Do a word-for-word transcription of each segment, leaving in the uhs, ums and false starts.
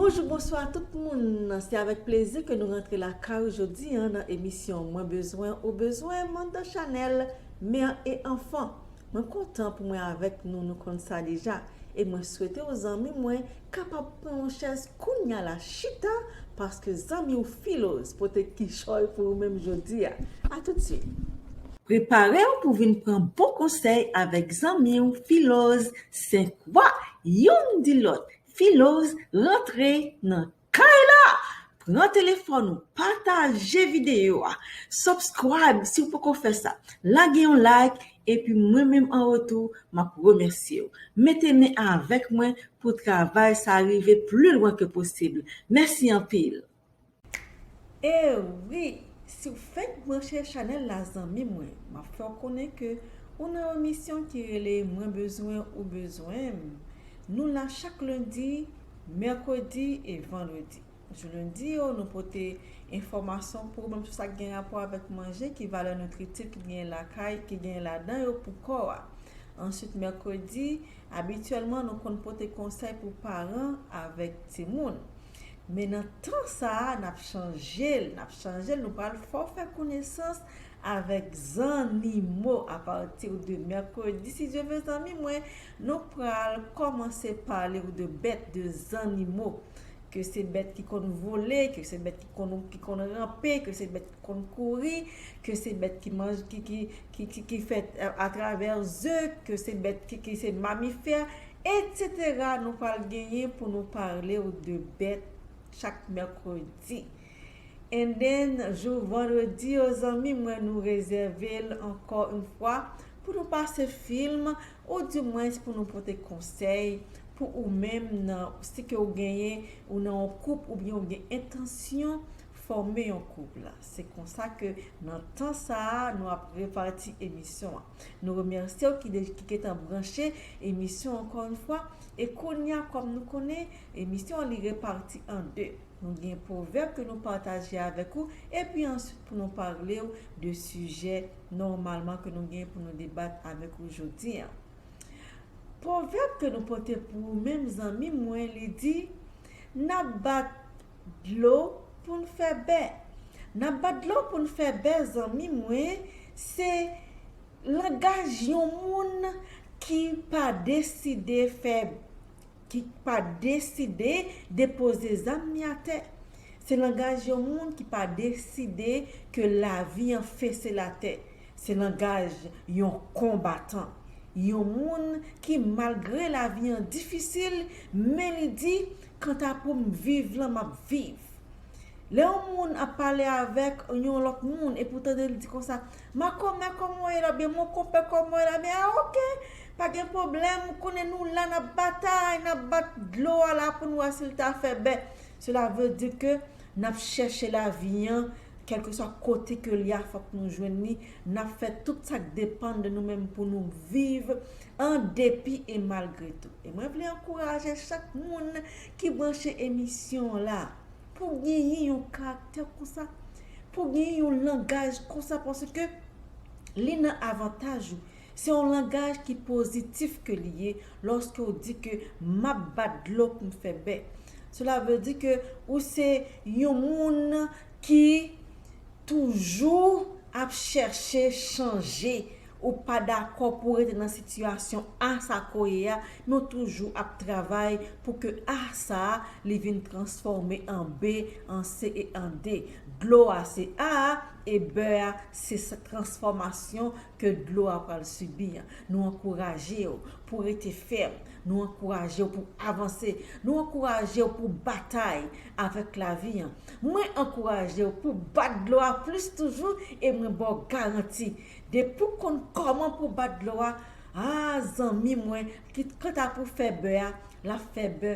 Bonjou, bonswa tout moun. Se avèk plezi ke nou rantre lakay ou jodi a nan emisyon Mwen bezwen ou bezwen m nan chanèl Mère et Enfant. Mwen kontan pou mwen avèk nou, nou konn sa deja. E mwen swete w zanmi mwen kapab pran yon chèz kounya la chita, paske zanmi w Filoz pote kichòy pou ou menm jodi a. A tout swit. Prepare w pou vin pran bon konsèy avèk zanmi w Filoz. Senk wa, youn di lòt, Filoz rantre nan kay la! Pran telefòn ou, pataje videyo a, subscribe si w poko fè sa, lage yon like, epi mwen menm an retou, m ap remèsye w. Mete men avèk mwen pou travay sa rive pli lwen ke posib. Mèsi anpil! E wi, si w fèk branche chanèl la zanmi mwen, m ap fè w konnen ke ou nan yon emisyon ki rele Mwen bezwen ou bezwen m. Nou la chak lendi, mèkredi e vandredi. Jou lendi yo, nou pote enfòmasyon pou ou menm sou sa k gen rapò avèk manje, ki valè nitritif ki gen lakay, ki gen ladan yo pou kò a. Answit, mèkredi, abityèlman, nou konn pote konsèy pou paran avèk timoun. Men nan tan sa a, n ap chanje l, n ap chanje l, nou pral fè w fè konesans avèk zannimo apati de mèkredi. Si Dye vle, zanmi mwen, nou pral kòmanse pale w de bèt, de zannimo. Ke se bèt ki konn vole, ke se bèt ki konn, ki konn ranpe, ke se bèt ki konn kouri, ke se bèt ki manj-, ki, ki, ki, ki, ki fèt a, atravè ze, ke se bèt ki, ki se mamifè, etsetera. Nou pral genyen pou nou pale w de bèt chak mèkredi. And then, jou vandredi yo, zanmi mwen, nou rezève l ankò yon fwa pou nou pase fim, oudimwens pou nou pote konsèy pou ou menm nan, si ke ou genyen, ou nan yon koup oubyen ou gen entansyon fòme yon koup la. Se konsa ke nan tan sa a, nou ap repati emisyon an. Nou remèsye w ki de-, ki gentan branche emisyon ankò yon fwa. E kounye a, kòm nou konnen, emisyon an li repati an de. Nou gen pwovèb ke nou pataje avèk ou, epi answit pou nou pale w de sijè nòmalman ke nou gen pou nou debat avèk ou jodi a. Pwovèb ke nou pote pou ou menm zanmi mwen, li di, n ap bat dlo pou n fè bè. N ap bat dlo pou n fè bè, zanmi mwen, se langaj yon moun ki pa deside fè, ki pa deside depoze zam li atè. Se langaj yon moun ki pa deside ke lavi an fese l atè. Se langaj yon konbatan. Yon moun ki, malgre lavi an difisil, men li di, kanta pou m viv lan, m ap viv. Lè yon moun ap pale avèk yon lòt moun, epi w tande l di konsa, makomè, kòman w ye la? Byen, mon konpè, kòman w ye la? Byen, a, oke, pa gen pwoblèm, ou konnen nou la, n ap batay, n ap bat dlo a la pou n wè si l ta fè bè. Cela veut dire que n ap chèche lavi an, kèlkeswa kote ke l ye a, fòk nou jwenn li, n ap fè tout sa k depann de nou menm pou nou viv an depi e malgre tou. E mwen vle ankouraje chak moun ki branche emisyon an la, pou genyen yon karaktè konsa, pou genyen yon langaj konsa, paske li nan avantaj ou. Se yon langaj ki pozitif ke li ye lòske w di ke m ap bat dlo pou m fè bè. Cela veut dire que ou se yon moun ki toujou ap chèche chanje. Ou pa dakò pou w rete nan sitiyasyon A sa ke w ye a, men w toujou ap travay pou ke A sa a, li vin transfòme an B, an C e an D. Dlo a se A a, e bè a, se sa transfòmasyon ke dlo a pral sibi an. Nou ankouraje w pou rete fèm. Nou ankouraje w pou avanse. Nou ankouraje w pou batay avèk lavi an. Mwen ankouraje w pou bat dlo a plis toujou e mwen ba w garanti. Depi w konn kòman pou bat dlo a, a zanmi mwen, ki kanta pou fè bè a, l ap fè bè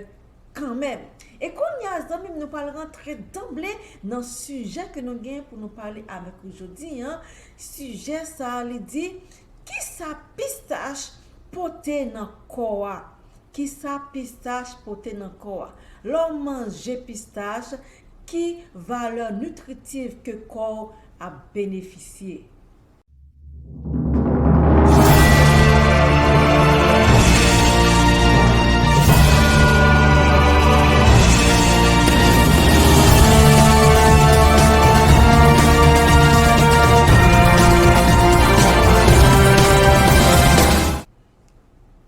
kanmenm. E kounye a, zanmi m, nou pral rantre danble nan sijè ke nou gen pou nou pale avèk ou jodi an. Sijè sa a, li di, kisa pistach pote nan kò a? Kisa pistach pote nan kò a? Lè w manje pistach, ki valè nitritif ke kò w ap benefisye?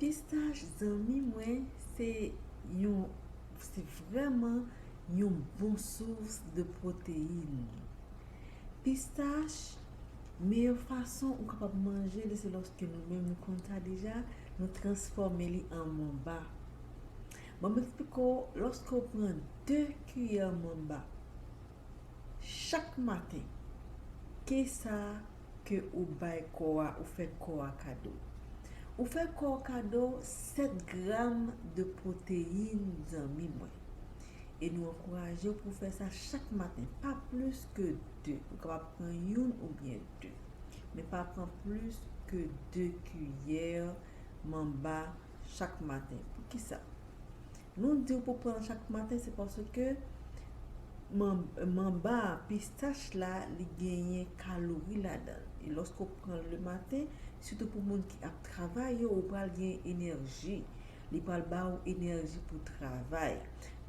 Pistach, zanmi mwen, se yon, se vrèman yon bon sous de pwoteyin. Pistach, meyè fason ou kapab manje li, se lòske nou menm nou konn sa deja, nou transfòme li an manba. Ban m eksplike w, lòske w pran de kiyè manba chak maten, kisa ke ou bay kò a, ou fè kò a kado? Ou fè kò a kado sèt gram de pwoteyin, zanmi mwen. E nou ankouraje w pou w fè sa chak maten, pa plis ke de. Ou kapab pran youn oubyen de. Men pa pran plis ke de kiyè manba chak maten. Poukisa? Nou di w pou pran l chak maten, se paske man-, manba a, pistach la, li genyen kalori ladan l. E lòske w pran l le maten, sitou pou moun ki ap travay yo, ou pral gen enèji. Li pral ba ou enèji pou travay.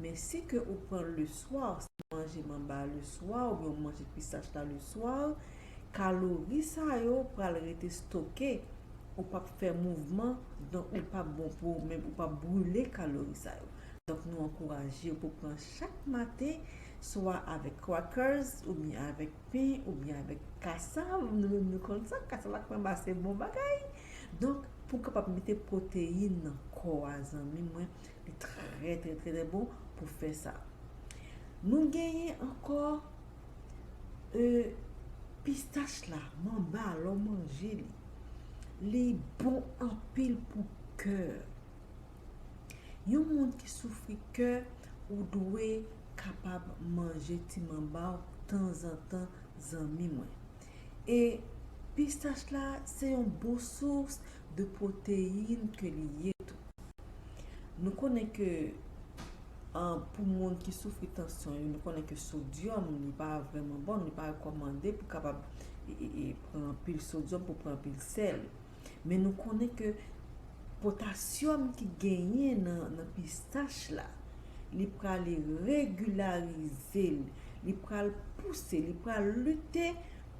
Men si ke ou pran l le swa, si w manje manba a le swa, oubyen w manje pistach la le swa, kalori sa yo pral rete stoke. Ou p ap fè mouvman, donk li p ap bon pou ou menm, ou p ap brile kalori sa yo. Donk nou ankouraje w pou pran chak maten, swa avèk crackers, oubyen avèk pen, oubyen avèk kasav. Nou menm nou konn sa, kasav ak manba se bon bagay. Donk, pou w kapab mete pwoteyin nan kò a, zanmi mwen, li trè, trè, trè, trè bon pou fè sa. Nou genyen ankò, e, pistach la, manba, lè w manje li, li bon anpil pou kè. Yon moun ki soufri kè, ou dwe kapab manje ti manba w tanzantan, zanmi mwen. E pistach la, se yon bon sous de pwoteyin ke li ye tou. Nou konnen ke, an, pou moun ki soufri tansyon yo, nou konnen ke sodyòm, li pa vrèman bon, li pa rekòmande pou kapab, e, e, e, pran anpil sodyòm, pou pran anpil sèl. Men nou konnen ke potasyòm ki genyen nan, nan pistach la, li prale regilarize l, li pral pouse, li pral lite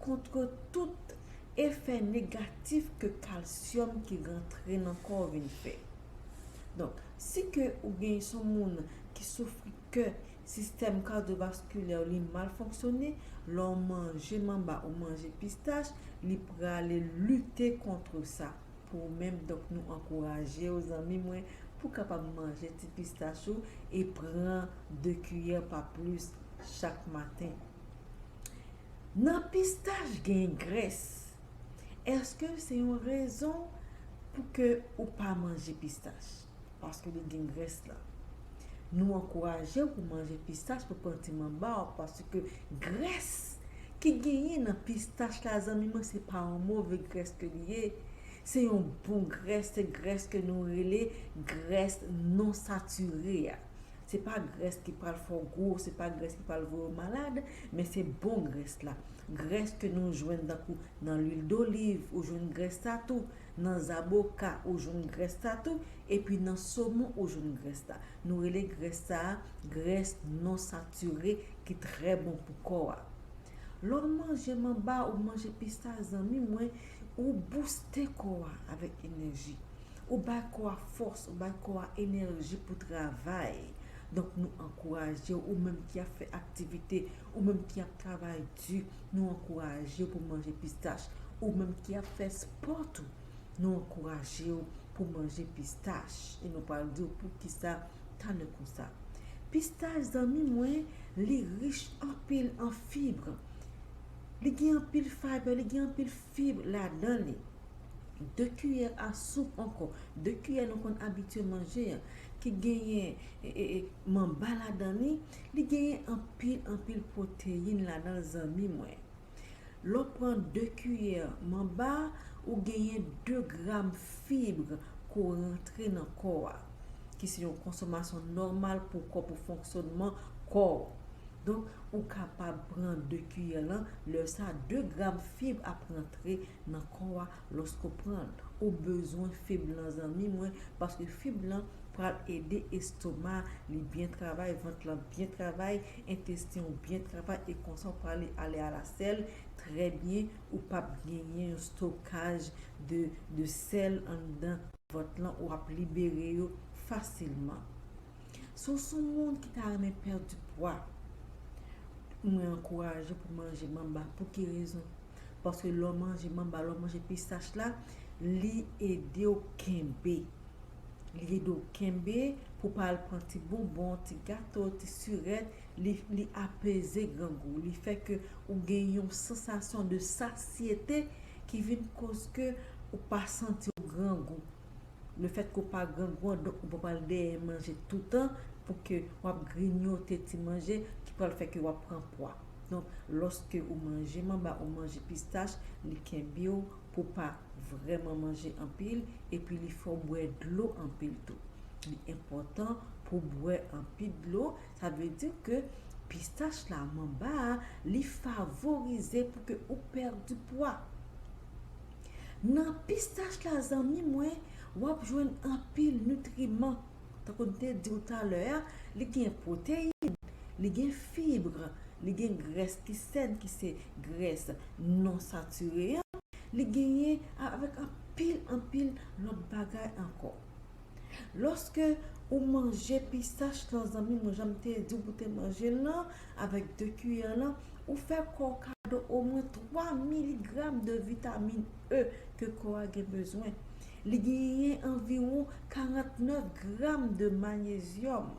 kont tout efè negatif ke kalsyòm ki rantre nan kò w vin fè. Donk, si ke ou gen, se yon moun ki soufri kè, sistèm kadyovaskilè w li mal fonksyone, lè w manje manba ou manje pistach, li prale lite kont sa pou ou menm. Donk, nou ankouraje w, zanmi mwen, pou w kapab manje ti pistach ou e pran de kiyè, pa plis, chak maten. Nan pistach gen grès. Èske se yon rezon pou ke ou pa manje pistach? Paske li gen grès la. Nou ankouraje w pou manje pistach, pou pran ti manba w, paske grès ki genyen nan pistach la, zanmi mwen, se pa yon move grès ke li ye. Se yon bon grès, se grès ke nou rele grès non satire a. Se pa grès ki pral fè w gwo, se pa grès ki pral voye w malad, men se bon grès la. Grès ke nou jwenn tankou nan lwil doliv, ou jwenn grès sa tou, nan zaboka, ou jwenn grès sa tou, epi nan somon, ou jwenn grès la. Nou rele grès sa a grès non satire ki trè bon pou kò a. Lè w manje manba ou manje pistach, zanmi mwen, ou bouste kò a avèk enèji. Ou bay kò a fòs, ou bay kò a enèji pou travay. Donk, nou ankouraje w, ou menm ki ap fè aktivite, ou menm ki ap travay di, nou ankouraje w pou manje pistach. Ou menm ki ap fè spò tou, nou ankouraje w pou manje pistach. E nou pral di w poukisa talè konsa. Pistach, zanmi mwen, li rich anpil an fib. Li gen anpil fib, li gen anpil fib ladan li. De kiyè a soup ankò, de kiyè nou konn abitye manje an, ki genyen e, e, e, manba ladan li, li genyen anpil, anpil pwoteyin ladan l, zanmi mwen. Lè w pran de kiyè manba, ou genyen de gram fib ke w rantre nan kò a, ki se yon konsomasyon nòmal pou kò, pou fonksyònman kò w. Donk, ou kapab pran de kiyè lan, lè sa, de gram fib ap rantre nan kò a lòske w pran l. Ou bezwen fib lan, zanmi mwen, paske fib lan pral ede estoma li byen travay, vant lan byen travay, entesten w byen travay, e konsa w prale ale alasèl trè byen, ou p ap genyen yon stokaj de, de sèl anndan vant lan, ou ap libere yo fasilman. Si w se yon moun ki ta renmen pèdi pwa, mwen ankouraje w pou manje manba. Pou ki rezon? Paske lè w manje manba, lè w manje pistach la, li ede w kenbe. Li ede w kenbe pou w pa al pran ti bonbon, ti gato, ti sirèt. Li, li apeze grangou. Li fè ke ou gen yon sansasyon de sasyete ki vin koz ke ou pa santi w grangou. Lefètke w pa grangou an, donk ou pa pral dèyè manje toutan pou ke w ap grignote ti manje ki pral fè ke w ap pran pwa. Donk, lòske ou manje manba, ou manje pistach, li kenbe w pou w pa vrèman manje anpil, epi li fè w bwè dlo anpil tou. Li enpòtan pou w bwè anpil dlo, sa vle di ke pistach la, manba a, li favorize pou ke ou pèdi pwa. Nan pistach la, zanmi mwen, w ap jwenn anpil nitriman. Tankou m te di w talè a, li gen pwoteyin, li gen fib, li gen grès ki sèn, ki se grès non satire an, li genyen avèk anpil, anpil lòt bagay ankò. Lòske ou manje pistach lan, zanmi mwen, jan m te di w pou te manje l lan, avèk de kiyè lan, ou fè kò w kado omwen twa miligram de vitamin E ke kò a gen bezwen. Li genyen anviwon karantnèf gram de manyezyòm,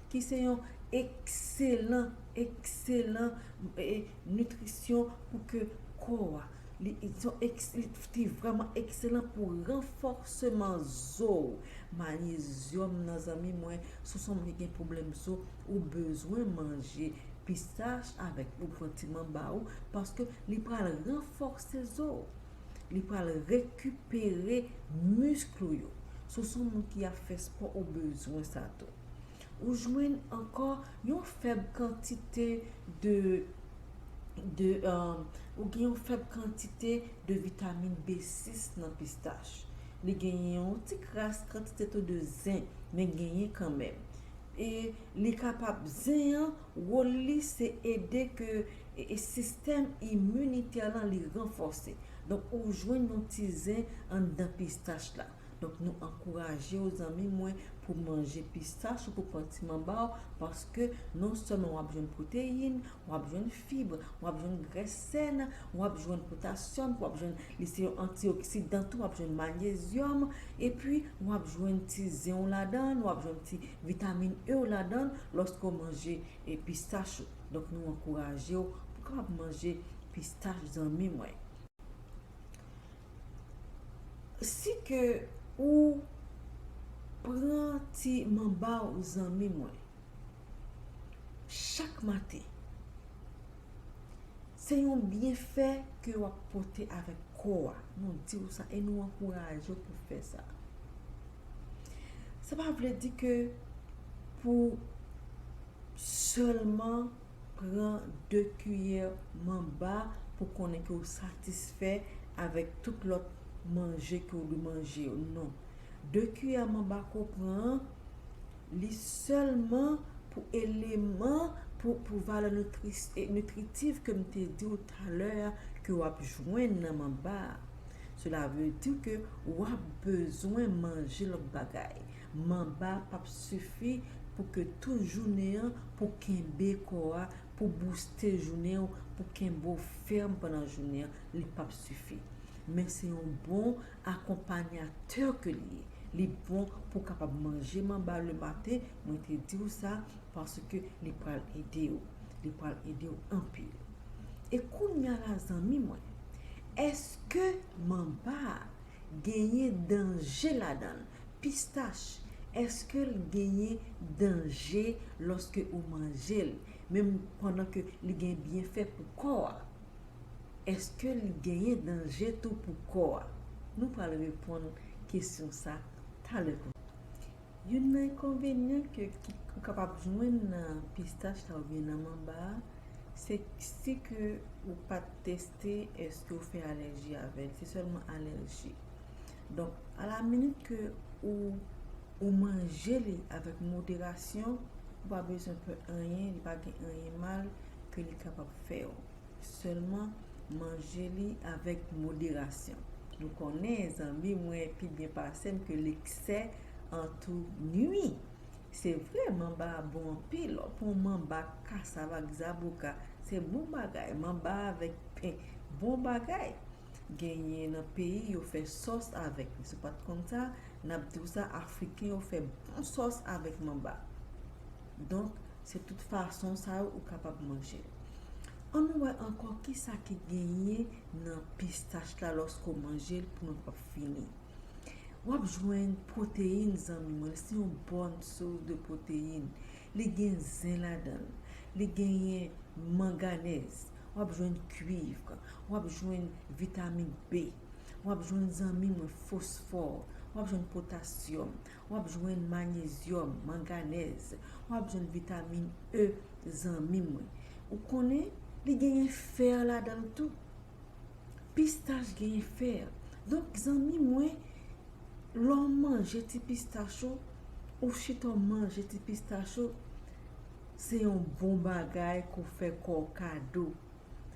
ki se yon ekselan, ekselan, e, nitrisyon pou ke kò a. Li, li, se yon eks-, li te vrèman ekselan pou ranfòseman zo w. Manyezyòm nan, zanmi mwen, si w se yon moun ki gen pwoblèm zo, ou bezwen manje pistach avèk ou pran ti manba ou, paske li pral ranfòse zo w. Li pral rekipere misk ou yo. Si w se yon moun ki ap fè spò, ou bezwen sa tou. Ou jwenn ankò yon fèb kantite de, de, euh, ou gen yon fèb kantite de vitamin B sis nan pistach. Li genyen yon ti kras kantite tou de zen, men genyen kanmenm. E li kapab, zen an, wòl li se ede ke, e, e sistèm iminitè lan li ranfòse. Donk, ou jwenn yon ti zen anndan pistach la. Donk, nou ankouraje w, zanmi mwen, pou manje pistach ou pou pran ti manba w, paske non sèlman w ap jwenn pwoteyin, w ap jwenn fib, w ap jwenn grès sèn, w ap jwenn potasyòm, w ap jwenn, li se yon antioksidan tou, w ap jwenn manyezyòm, epi w ap jwenn ti zen w ladan l, w ap jwenn ti vitamin E w ladan l, lòske w manje, e, pistach ou. Donk, nou ankouraje w pou w kapab manje pistach, zanmi mwen. Si ke ou pran ti manba w, zanmi mwen, chak maten, se yon byenfè ke w ap pote avèk kò a. Nou di w sa e nou ankouraje w pou w fè sa. Sa pa vle di ke pou sèlman pran de kiyè manba pou konnen ke w satisfè avèk tout lòt manje ke w dwe manje yo. Non. De kiyè manba ke w pran an, li sèlman pou eleman, pou, pou valè nitris-, e, nitritif ke m te di w talè a, ke w ap jwenn nan manba a. Sela vle di ke w ap bezwen manje lòt bagay. Manba p ap sifi pou ke tout jounen an, pou kenbe kò a, pou bouste jounen an, pou kenbe w fèm pandan jounen an, li p ap sifi. Men se yon bon akonpanyatè ke li ye. Li bon pou w kapab manje manba le maten, mwen te di w sa, paske li pral ede w. Li pral ede w anpil. E kounye a la, zanmi mwen, èske manba a genyen danje ladan l? Pistach, èske l genyen danje lòske ou manje l, menm pandan ke li gen byenfè pou kò a? Èske li genyen danje tou pou kò a? Nou pral reponn kesyon sa talè pou. Youn nan enkonvenyan ke, ki ou kapab jwenn nan pistach la oubyen nan manba a, se si ke ou pa t teste, èske ou fè alèji avè l. Se sèlman alèji. Donk, a la minit ke ou, ou manje li avèk moderasyon, ou pa bezwen pè anyen, li pa gen anyen mal ke li kapab fè w. Sèlman manje li avèk moderasyon. Nou konnen, zanmi mwen pi byen pase m, ke leksè an tou nwi. Se vre, manba a bon anpil. Lè w pran manba, kasav ak zaboka, se bon bagay. Manba avèk pen, bon bagay. Genyen nan peyi yo fè sòs avèk li. Si w pa t konn sa, n ap di w sa, Afriken yo fè bon sòs avèk manba. Donk, se tout fason sa yo ou kapab manje l. Ann nou wè ankò kisa ki genyen nan pistach la lòske w manje l pou nou p ap fini. W ap jwenn pwoteyin, zanmi mwen, se yon bòn sous de pwoteyin. Li gen zen ladan l. Li genyen manganèz. W ap jwenn kuiv. W ap jwenn vitamin B. W ap jwenn, zanmi mwen, fosfò. W ap jwenn potasyòm. W ap jwenn manyezyòm, manganèz. W ap jwenn vitamin E, zanmi mwen. Ou konnen, li genyen fè ladan l tou. Pistach genyen fè. Donk, zanmi mwen, lè w manje ti pistach ou, ou chita w manje ti pistach ou, se yon bon bagay ke w fè kò w kado.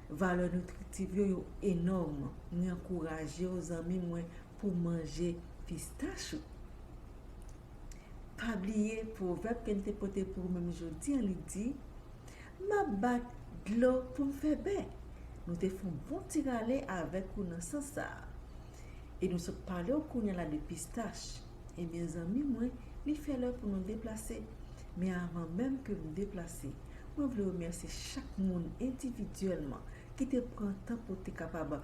Valè nitritif yo, yo enòm. Mwen ankouraje w, zanmi mwen, pou w manje pistach ou. Pa bliye, pwovèb ke n te pote pou ou menm jodi a, li di, "M ap bat dlo pou m fè bè." Nou te fè yon bon ti rale avèk ou nan sans sa a. E nou sot pale w kounye a la de pistach. Ebyen, zanmi mwen, li fè lè pou nou deplase. Men avan menm ke m deplase, mwen vle remèsye chak moun endividyèlman ki te pran tan pou te kapab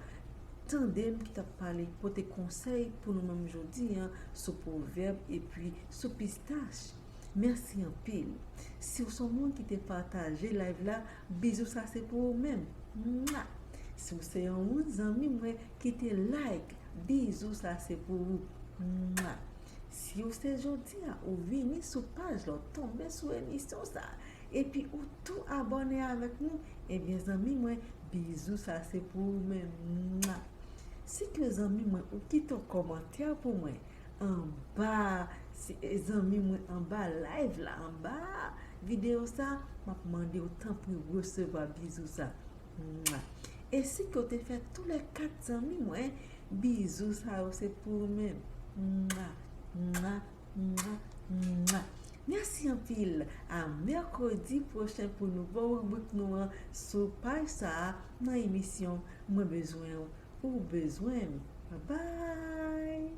tande m, ki t ap pale, pote konsèy pou nou menm jodi a sou pwovèb epi sou pistach. Mèsi anpil. Si w se yon moun ki te pataje live la, bizou sa se pou ou menm. Mwa! Si w se yon moun, zanmi mwen, ki te like, bizou sa se pou ou. Mwa! Si w se jodi a, ou vini sou paj la, ou tonbe sou emisyon sa, epi ou tou abòne avèk nou, ebyen, zanmi mwen, bizou sa se pou ou menm. Mwa! Si ke, zanmi mwen, ou kite yon kòmantè pou mwen anba, si, e, zanmi mwen, anba live la, anba videyo sa, m ap mande w, tanpri, resevwa bizou sa. Mwa! E si ke w te fè toulèkat, zanmi mwen, bizou sa yo se pou ou menm. Mwa! Mwa! Mwa! Mwa! Mèsi anpil. A mèkredi pwochen pou nouvo ribrik nou an sou paj sa a nan emisyon Mwen bezwen w, ou bezwen m. Bye bye!